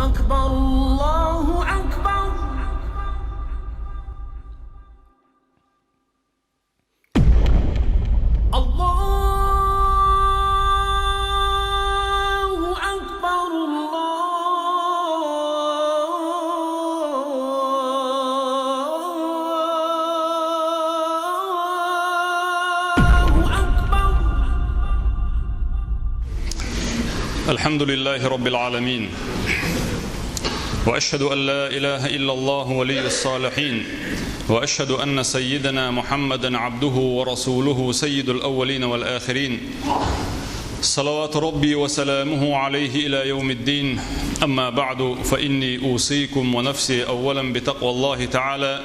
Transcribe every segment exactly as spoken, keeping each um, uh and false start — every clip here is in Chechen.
أكبر، الله أكبر. الله أكبر، الله أكبر. الحمد لله رب العالمين. وأشهد أن لا إله إلا الله ولي الصالحين. وأشهد أن سيدنا محمدا عبده ورسوله سيد الأولين والآخرين. صلوات ربي وسلامه عليه إلى يوم الدين. أما بعد، فإني أوصيكم ونفسي أولا بتقوى الله تعالى،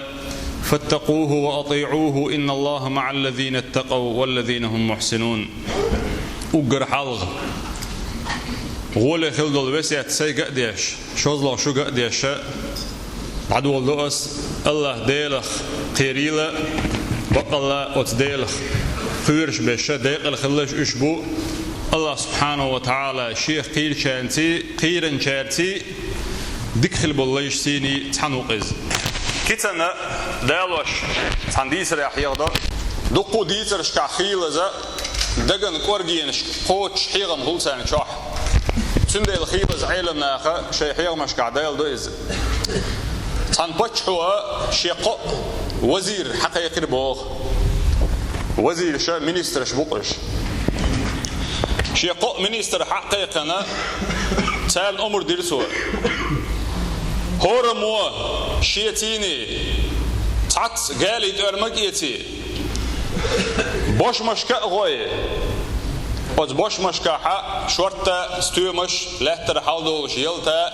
فاتقوه وأطيعوه، إن الله مع الذين اتقوا والذين هم محسنون. Уггар хьалха гӀоле хила долу весет сайга а деш, шозлагӀа шуьга а деш, дӀадолу до ас, АллахӀ Делах кхерийла, баккъалла оцу Делах кхоьруш берш декъала хилла уьш бу. АллахӀ субхьанаху ва тагӀала Шех кхийрачаьрций, кхийрачаьрций дика хила болу лайш сийний цхьаьна ву-кх иза. Кицана далош цхьана дийцарехь хьехадо. Дуккха а дийцаршкахь хийлаза, даган кӀоргенашка кхочуш хьехам хуьлу царна чохь. Цундела хийлаза Ӏеламнаха шайн хьехамашкахь дайладо иза. Цхьана паччахьо шен кхоъ вазир хьакхайкхира боху. Вазирша, министраш бу-кх уьш. Шен кхоъ министр хьакхайкхина, царна омра дира цо: «ХӀораммо шен цийний цхьацца галий тӀоьрмаг эций, бошмашка а гӀой. Оцу бошмашкахьа шортта стоьмаш, лаьттара хьалдолуш ялта,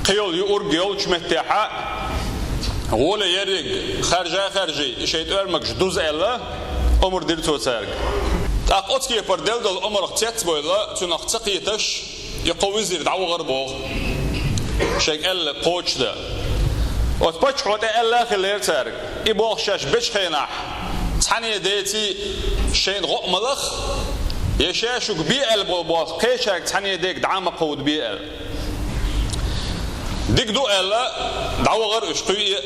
кхийолу юург йолчу меттехьа гӀоле ерриг харжа а хаьржий, и шайн тӀоьрмагаш дуза», — аьлла, омра дира цо цаьрга. ТӀаккха оцу кепара делла долу омрах цецбевлла, цунах ца кхеташ, и кхо вазир дӀавахара боху, шайга аьлла кхочушдан. Оцу паччахьо тӀе аьлла а хиллера цаьрга, и болх шаьш бечу хенахь цхьаьна деций шайна гӀо а ма лаха, я ша шуьга бе аьлла болу болх кхечаьрга цхьаьна дега дӀа а ма кховдабе аьлла. Дика ду аьлла, дӀавахара уьш кхуье а.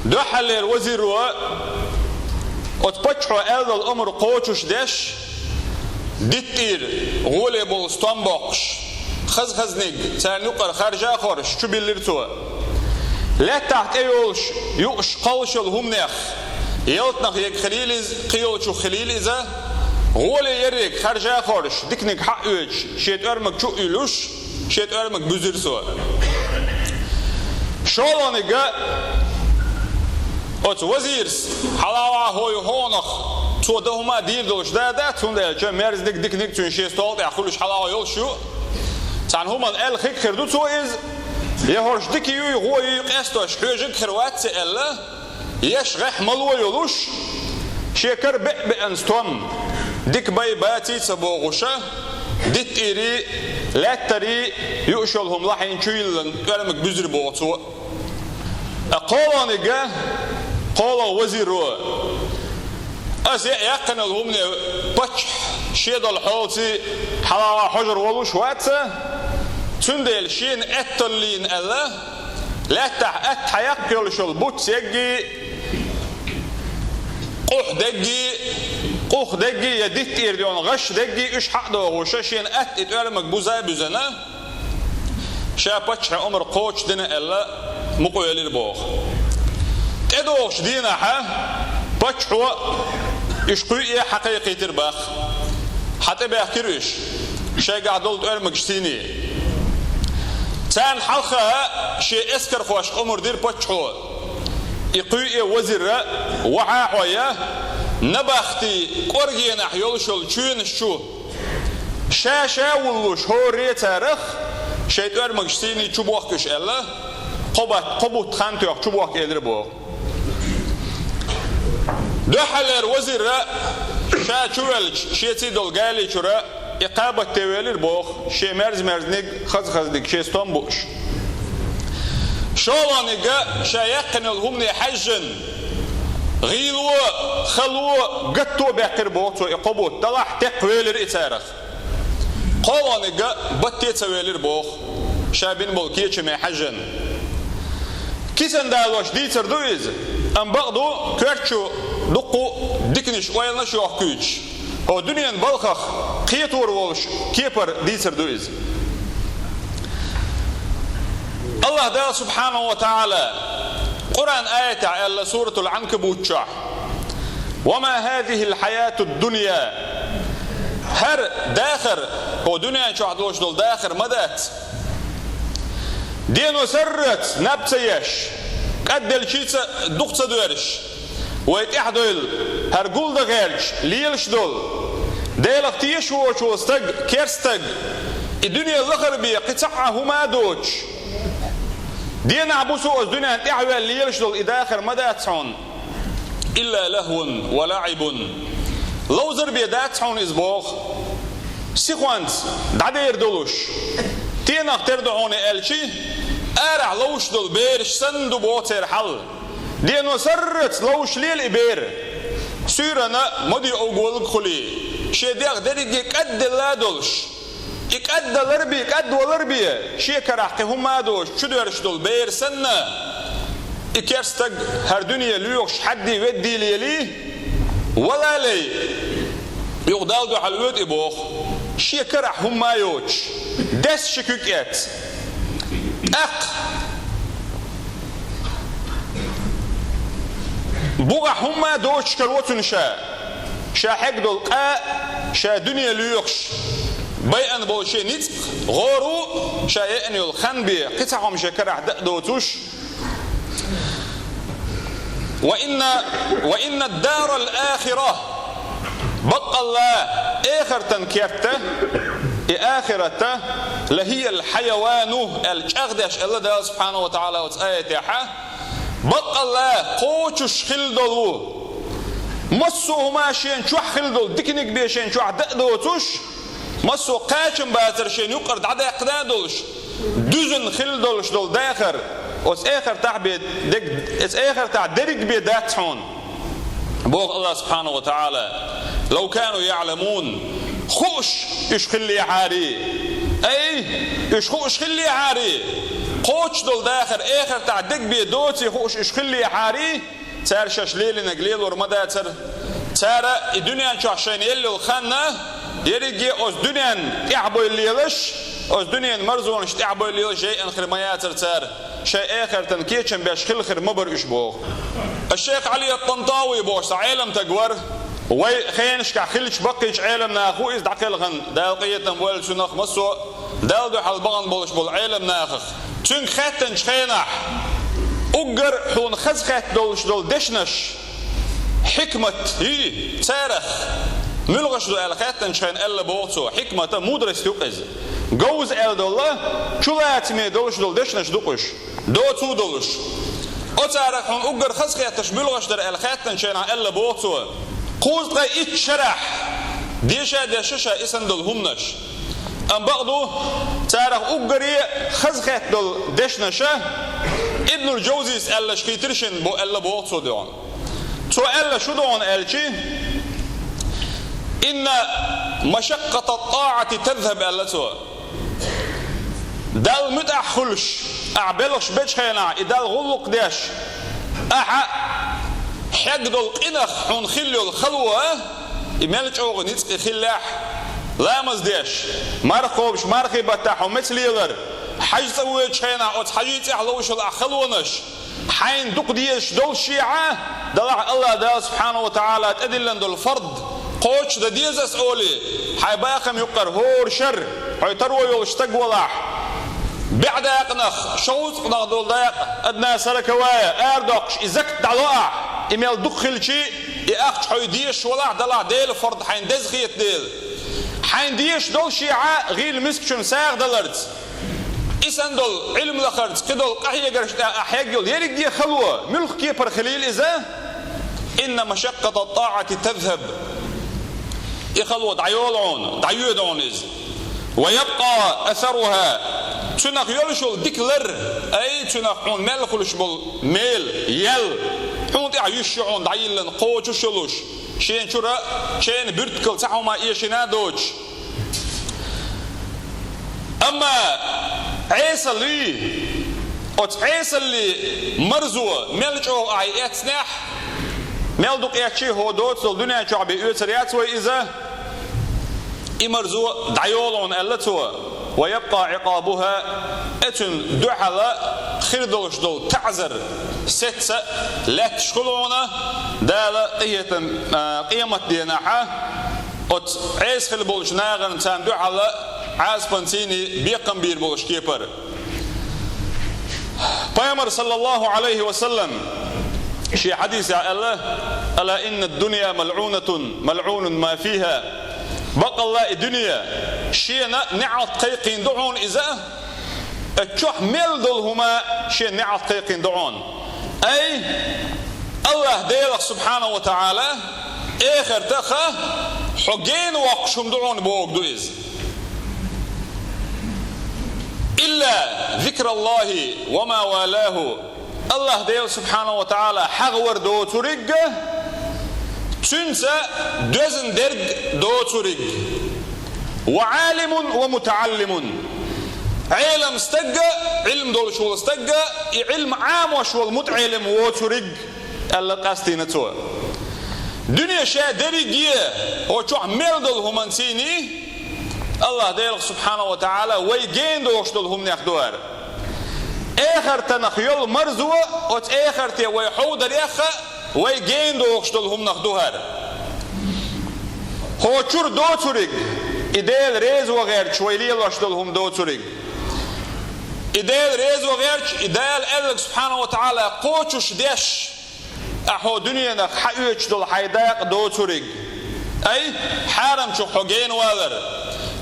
Дуьххьарлера вазиро, оцу паччахьо аьлла долу омра кхочуш деш, диттӀийра гӀоле болу стом боккхуш, хаза-хазаниг царна юкъара харжа а хоржуш, чубиллира цо. Лаьттахь тӀейолуш юуш кхоллуш йолу хӀуманех, ялтанах ерг хилийла иза, кхийолчух хилийла иза, гӀоле ерриг харжа а хоржуш, диканиг хьаоьцуш, шен тӀоьрмаг чу а уьллуш, шен тӀоьрмаг буьзира цо. ШолгӀаниг а оцу вазирас хьалавахьа хӀой хьонах, цо дан хӀума а дийр долуш да а дац, хӀунда аьлча мерзаниг, диканиг цуьнан шен стол тӀехь хуьлуш хьалавахьа йолуш ю. Цхьана хӀуманна аьлла хига хир ду цо иза, я хӀорш дика юй, гӀо юй къастош хьоьжург хир вац аьлла, еш гӀехь мало йолуш, шен кара беа-беана стом, дика бай, баций ца бохуша, диттӀийрий, лаьттарий юуш йолу хӀума лахьийна чуйиллина тӀоьрмаг буьзира боху цо. Ткъа кхоалгӀаниг а, кхоалгӀа вазиро: «Аса яа яьккхина йолу хӀумане паччахь шен долу хьолаций хьалавахьа хьожур волуш вац, цундела шена аьтталлийна аьлла, лаьттахь атта хьаяккха йолуш йолу буц еггий, къух деггий, къух деггий я диттӀийр йолу гӀаш деггий уьш хьа а дохуша, шена атта и тӀоьрмаг буза а буьзана, ша паччахьан омра кхочушдина», — аьлла, мукъавелира боху. ТӀедогӀучу дийнахьа паччахьо уьш кхуье а хьакхайкхийтира боху. Хьа тӀебаьхкира уьш, шайгахь долу тӀоьрмагаш сийний. Царна хьалха шен эскархошка омра дира паччахьо: «И кхуье а вазира вахьа а хьой, набахти кӀоргенахь йолуш йолу чоьнаш чу ша-ша вуллуш хӀоре царах шайн тӀоьрмагаш сийний, чубохка уьш», — аьлла, кхо бат-, кхо бутт хан тоьхна чубохка элира боху. Дуьххьарлера вазира ша чувелча, шеций долу гали чура и кхаба тӀевелира боху, шен мерза-мерзаниг, хаза-хазаниг шен стом бууш. ШолгӀаниг а ша яьккхина йолу хӀумане хьаьжжина, гӀийло, хало, гатто баьккхира боху цо и кхо бутт, далахь текхвелира и царах. КхоалгӀаниг а батте ца велира боху. ша бина болу кечаме хьаьжжина. Кисан далош дийцар ду иза, амма бакъ ду, коьрта чу дуккха диканаш, ойланаш йохкуьйтуш, хӀокху дуьненан балхах кхетор волуш кепара дийцар ду иза. АллахӀ Дала субхьанаху ва таӀала Къуръан аятехь аьлла, Суратул Ӏанкабут чохь: «Ва ма хӀазихил хьаятуд дунья». ХӀара дахар, хӀокху дуьнен чохь долуш долу дахар ма дац. Дено сарралц наб ца еш, кӀадделчица дукха ца доьрзуш, вай тӀаьхьадевлла хӀара гулдан гӀерташ лелаш долу, Делах тешаш воцуш волу стаг, керста стаг, и дуьне лахара бен кхин цхьа а хӀума а доцуш, денахь-буса оцу дуьненна тӀаьхьаваьлла лелаш долу и дахар ма дац хьуна. «Илла лахӀвун ва лаӀибун». Ловзар бен дац хьуна иза боху. Сихонца дӀадер долуш, тенах тера ду хьуна аьлчи, арахь ловзуш долу бераш санна ду боху церан хьал. Дено сарралц ловзуш лела и бер. Суьйранна ма доьалгӀа воллаг хуьлий, шен дегӀ дерриге кӀадделла а долуш. И кӀаддалар бен, кӀадвалар бен, шен карахь кхин хӀума а доцуш, чудоьрзуш долу бер санна, и керста стаг хӀара дуьне лоьхуш хьаддий-веддий лелий, вала а лей, юха Далла дуьхьал оьду и боху, шен карахь хӀума а йоцуш, дес ши куьг эцна. ТӀаккха бухахь хӀума а доцуш каро цунна ша, ша хьегна долу къа а, ша дуьне лоьхуш байъина болу шен ницкъ, гӀора а, ша еана йолу хан бен кхин цхьа хӀума шен карахь дан а доцуш. «Ва инна, ва инна дарал ахира», баккъалла, эхартан керта, и ахирата, «лахӀиял хьаявану», аьлла чӀагӀдеш аьлла Дала субхьанаху ва таӀала оцу аятехь. Баккъалла, кхочуш хилла долу, массо а хӀума шен чохь хилла долу, диканиг бен шен чохь дан а доцуш, массо а кхачам бацар шен юккъара дӀадаьккхина а долуш, дуьзна хилла долуш долу дахар, оцу эхартахь бен дерг, оцу эхартахь дерриг бен дац хьуна, боху АллахӀ субхьанаху ва таӀала. «Лав кану яӀламун», хууш уьш хиллехьарий? Ай, уьш хууш хиллехьарий? Кхочуш долу дахар эхартахь дерг бен доций хууш уьш хиллехьарий? Цара шаьш лелийнарг лелор ма дацара. Цара и дуьнен чохь шайна елла йолу хан а, ерриге оцу дуьненна тӀаьхьабевлла лелаш, оцу дуьненан марзонаш тӀаьхьабевлла лелаш яйъина хир ма яцара цара. Шайн эхартан кечам беш хилла хир ма бара уьш боху. Аш-Шайх Ӏали ат-ТӀантӀави бохуш цхьа Ӏеламстаг вара. Вай хенашкахь хиллачу баккхийчу Ӏеламнаха ву иза, дӀакхелхина, Дала къинхетам бойла цунах, массо а Далла дуьхьал бахана болуш болу Ӏеламнахах. Цуьнга хаьттинчу хенахь, уггар хьуна хаза хетта долуш долу дешнаш, хьикмат йий царах, муьлхаш ду аьлла хаьттинчу хенахь аьлла боху цо, хьикмата, мудрость ю-кх иза. Говза аьлла долу, чулацаме долуш долу дешнаш ду-кх уьш, доцу долуш. Оцарах хьуна уггар хаза хетташ муьлхаш дара аьлла хаьттинчу хенахь аьлла боху цо, кхузткъе итт шарахь деша а дешна ша и санна долу хӀуманаш. Амма бакъ ду, царах уггаре хаза хетта долу дешнаша Ибнул Джавзис аьллаш хийтира шена бо аьлла боху цо дуьхьал. Цо аьлла шу дуьхьал аьлчи: «Инна машаккъата тӀаӀати тазхӀаб», аьлла цо. Далла муьтӀахь хуьлуш, ахь белхаш бечу хенахь, и Далла гӀуллакх деш, ахьа хьегна долу къинах хьуна хилла йолу хало а, и мел чӀогӀа ницкъ и хиллехь, ламаз деш, марха кхобуш, мархий баттахь хьо меца лелар, хьаьжа цӀа воьдучу хенахь оцу хьаьжий цӀехь ловзуш йолу ахь халонаш, хьайна дукха дезаш долушехь а, делахь АллахӀ Дала субхьанаху ва таӀала тӀедиллина долу фард кхочушдан деза ас олий, хьайн бахам юккъара хӀора шарра хьо таро йолуш стаг валахь, бӀе дакъанах шовзткъанах долу дакъа, адна саракавая, арадоккхуш и закат дӀало ахь, и мел дукха хилчи, и ахча хьо дезаш валахь, делахь Делан фард хьайна деза хета дела. Хьайна дезаш долушехь а гӀийла мискачунна сагӀа даларца, и санна долу Ӏилма лахарца, кхидолу къахьегарш тӀехь ахь хьегна йолу ерриге хало, муьлха кепара хилийла иза? «Инна машаккъата тӀаӀати тазхӀаб». И хало дӀайолу хьуна, дӀайоьду хьуна иза. «Ва ябкъа асарухӀа». Цуьнах йолуш йолу дика лар, ай, цуьнах хьуна мел хуьлуш болу мел, ял, хьуна тӀехь йиш ю хьуна дӀайиллина, кхочуш йолуш, шен чуьра чайна буьртигал цхьа хӀума эшийна а доцуш. Амма Ӏеса Ӏесалли, оцу Ӏесалли марзо мел чӀогӀа ахь эцнехь, мел дукха эцчи хӀо доцу долу дуьнен чохь бен оьцур яц вай иза. И марзо дӀайолу хьуна, аьлла цо, ва ябкъа Ӏикъабуха, оцунна дуьхьал хир долуш долу таӀзар сецца лаьтташ хуьлу хьуна, Дала къинхетам, а, къематденахь, оцу Ӏеса хилла болчу нахана царна дуьхьал Ӏазапан цийний бекхам бийр болуш кепара. Пайхамар, саллаллаху Ӏалайхи ва саллам, шен хьадисехь аьлла: «Ала инна ад-дунья малъунатун, малъунун ма фиха». Баккъалла и дуьне шена неӀалт кхайкхийна ду хьуна иза, а чохь мел долу хӀума шена неӀалт кхайкхийна ду хьуна. Ай, Аллаха Делах, субхьанаху ва таӀала, эхартаха хьо гена воккхуш хӀума ду хьуна бохург ду иза. Илла зикраллахи ва ма валаху. Аллаха Дела, субхьанаху ва таӀала, хьагӀвар доцуриг, цуьнца доьзна дерг доцуриг. Ва Ӏалимун ва мутаӀаллимун. Ӏелам стагга, Ӏилм долуш волу стагга, и Ӏилм Ӏамош волу мутаӀелим воцуриг, аьлла къастийна цо. Дуьне ша дерриге, хӀо чохь мел долу хӀуманцийний, Аллаха Делах, субхьанаху ва таӀала, вай гена дохуш долу хӀуманех ду хӀара. Эхартанах йолу марзо, оцу эхарте вай хьовдарехха, вай гена дохуш долу хӀуманах ду хӀара. ХӀо чуьра доцуриг, и Дела реза ван гӀерташ вай лелош долу хӀума доцуриг. И Дела реза ван гӀерташ, и Дала аьлларг, субхьанаху ва таӀала, кхочуш деш, ахь хӀо дуьненах хьаоьцуш долу хьайн дакъа доцуриг. Ай, хьарамчух хьо гена валар.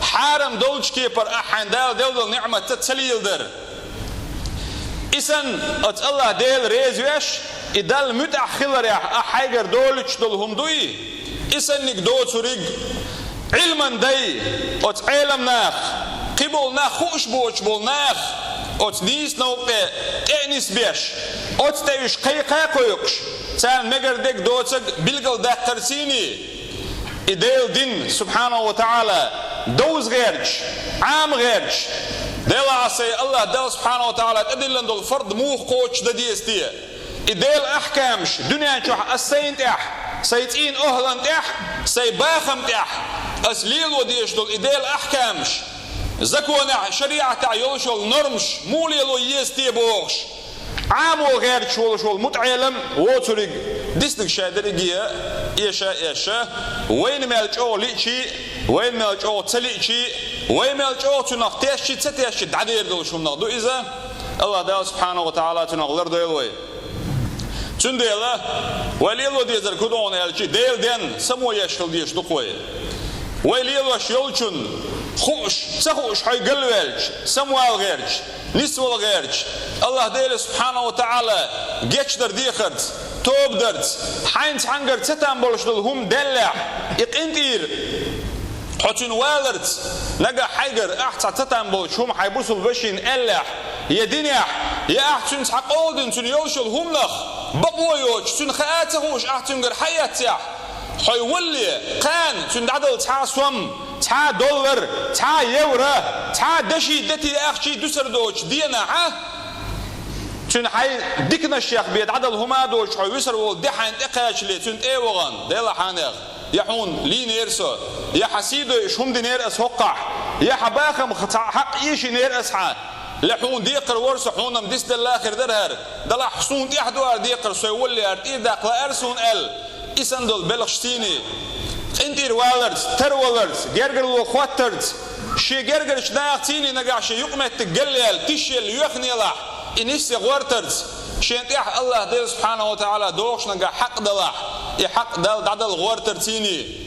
Хьарам долчу кепара ахь хьайн Дала делла долу ниӀматца ца леладар. И санна, оцу Аллаха Дела реза веш, и Далла муьтӀахь хиларехь ахь хьайгара долуьйтуш долу хӀума дуй, и санниг доцуриг. Ӏилман дай, оцу Ӏелам нах, кхиболу нах хууш боцуш болу нах, оцу нийса новкъа тӀе тӀе а нисбеш, оцу тӀе уьш кхайкха а кхойкхуш, царна мегар дерг доцург билгалдаккхарцийний, и Делан дин, субхьанаху ва таӀала, довза гӀерташ, Ӏама гӀерташ, Дела, сайн Аллаха Дала, субхьанаху ва таӀала, тӀедиллина долу фард муха кхочуш дан деза те? И Делан ахкамаш дуьнен чохь ас сайна тӀехь, сайн цӀийнан охӀлан тӀехь, сайн бахам тӀехь, ас лело дезаш долу и Делан ахкамаш, законехь, шариӀатехь йолуш йолу нормаш муха лело еза те бохуш, Ӏамо гӀерташ волуш волу мутаӀелам воцуриг, дицнарг ша дерриге а эша а эшша, вайна мел чӀогӀа лиъчий, вайна мел чӀогӀа ца лиъчий, вай мел чӀогӀа цунах тешчий, ца тешчий дӀадер долуш хӀуманах ду иза. Аллаха Дала, субхьанаху ва таӀала, цунах лардойла вай. Цундела вай лело дезарг хӀун ду хьуна аьлчи, Делан денна само еш хила дезаш ду-кх вай. Вай лелош йолчун хууш, ца хууш хьо галваьлча, самавала гӀерташ, нисвала гӀерташ, Аллаха Дела, субхьанаху ва таӀала, гечдар дехарца, тоба дарца, хьайна цхьаьнгара цатам болуш долу хӀума деллехь, и къинтӀера хьо цуьнан валарца, нагахь хьайгара ахь цхьа цатам болчу хӀума хьайн бусулба вешина аьллехь, я динехь, я ахь цуьнца цхьа къола дина цуьнан йолуш йолу хӀуманах бакъо йоцуш, цуьнан хаа а ца хууш ахь цуьнгара хьаэццехь, хьо валале, кхана цуьнан дӀадала цхьа а сом, цхьа а доллар, цхьа а евро, цхьа а деши, дети, ахчий дуьсур доцучу денахь, цуьнан хьайн диканашех бен дӀадала хӀума а доцуш, хьо вуьсур волу де хьайна тӀекхачале, цуьнан тӀе а вахана, Делахь хьанех, я хьуна лийнера со, я хьан сий дойуш хӀума динера ас хӀокхахь, я хьан бахам цхьа хьакъ эшийнера ас хьан, я хьуна декхар вара со, хьуна-м дицделла хир дара хӀара, делахь суна тӀехь ду хӀара декхар, со валале хӀара тӀера даккха лаьара суна аьлла, и санна долу белхаш цийний, къинтӀера валарца, тарваларца, гергарло хӀоттарца, шен гергарчу наха цийний нагахь шен юкъаметтиг галъяьлла, тишъелла, йоьхнелахь, и нисъян гӀортарца, шен тӀехь Аллаха Дела, субхьанаху ва таӀала, дохуш нагахь хьакъ далахь, и хьакъ Далла дӀадала гӀортарцийний.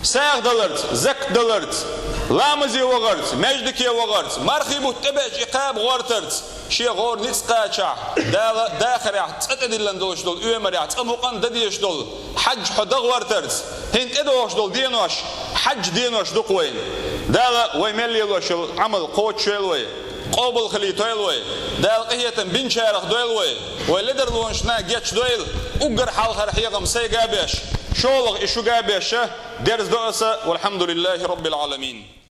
СагӀа даларца, закат даларца, ламазе вахарца, маьждиге вахарца, мархий бутт тӀебеача и кхаба гӀортарца, шен гӀора ницкъ кхачахь, Дала дахарехь цкъа тӀедиллина долуш долу оьмарехь цкъа мукъан дан дезаш долу хьаьж хьо дан гӀортарца, хӀинца тӀедогӀуш долу денош хьаьж денош ду-кх вайна. Дала вай мел лелош йолу Ӏамал кхочушйойла вай, къобал хилийтойла вай, Дала къинхетам бинчарах дойла вай, вай ледарлонашна гечдойла, уггар хьалхара хьехам сайга а беш, шолгӀа и шуьга а беш, дерзадо аса, валхьамдулиллахӀи роббил Ӏаламин.